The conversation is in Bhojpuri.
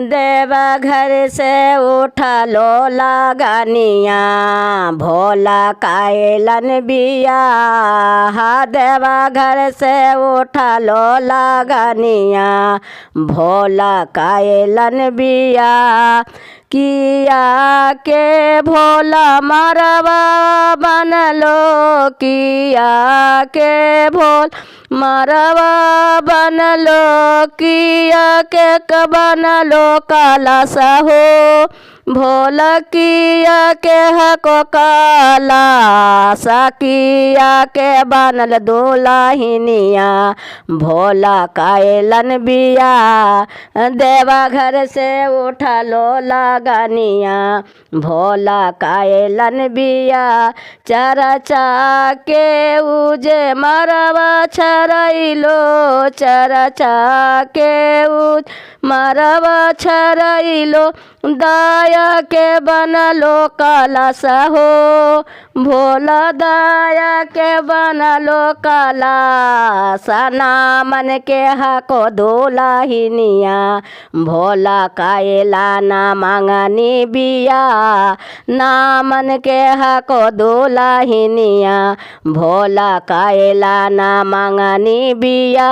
देवघर से उठलो लगनिया भोला कायलन बिया। देवघर से उठलो लगनिया भोला कायलन बिया। किया के भोला मरवा बनलो, किया के भोल मरवा बनलो, किया के बनलो काला सहो। भोला किया के हको काला सकिया के बनल दुलहिनिया भोला कायलन बिया। देवघर से उठलो लगनिया भोला कायलन बिया। चरचा के उजे मरवा छरैलो, चरचा के उज मरवा छरैलो। दाया के बनलो काला सहो, भोला दाया के बनलो काला सना मन के हको दुलहिनिया भोला कायला ना मांगनी बिया। ना मन के हको दुलहिनिया भोला कायला ना मांगनी बिया।